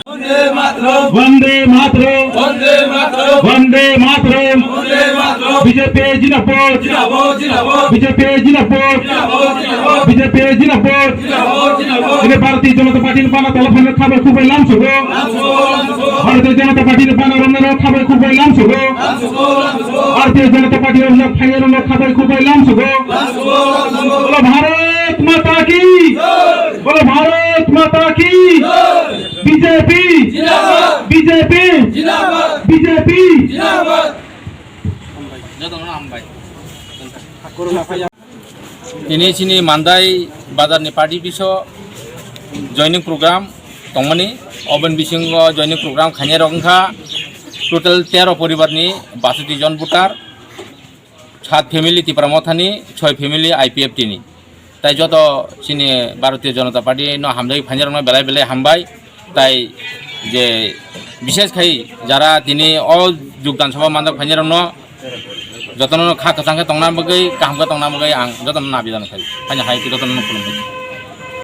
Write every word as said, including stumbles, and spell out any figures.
Bande Mataram! Bande Mataram! Bande Mataram! Bande Mataram! Bande Mataram! B J P zindabad! Zindabad, zindabad! B J P zindabad! Zindabad, zindabad! B J P zindabad! Zindabad, zindabad! Ini Bharatiya Janata Party ni bana tala phano khabai khubai lamsogo. Lamsogo, lamsogo! Bharatiya Janata Party ni bana romnero khabai khubai lamsogo. Lamsogo, lamsogo! Bharatiya Janata Party romno phaiya romno khabai khubai lamsogo. Lamsogo, lamsogo! Bolo Bharat Mata ki! Jai! Bolo Bharat Mata ki! Jai! B J P! Zindabad! B J P! Zindabad! B J P! Zindabad! Tini chini Mandai bazar ni party biso joining program tongmani, oben bisingo joining program khainai rok wngkha total tero poribar ni basoti jon voter. Sat family Tipra Mothani, soi family I P F T ni. Tai joto chini Bharatiya Janata Party no hamjagwi phainai rokno belai belai hambai. Tai je bishesh khai jara tini o jogdan sabha manjak phainai rokno jotono kha kwchang khe tongna bagwi, kaham khe tongna bagwi ang jotono nabidan khai. Phainai hai jotono khulumbai.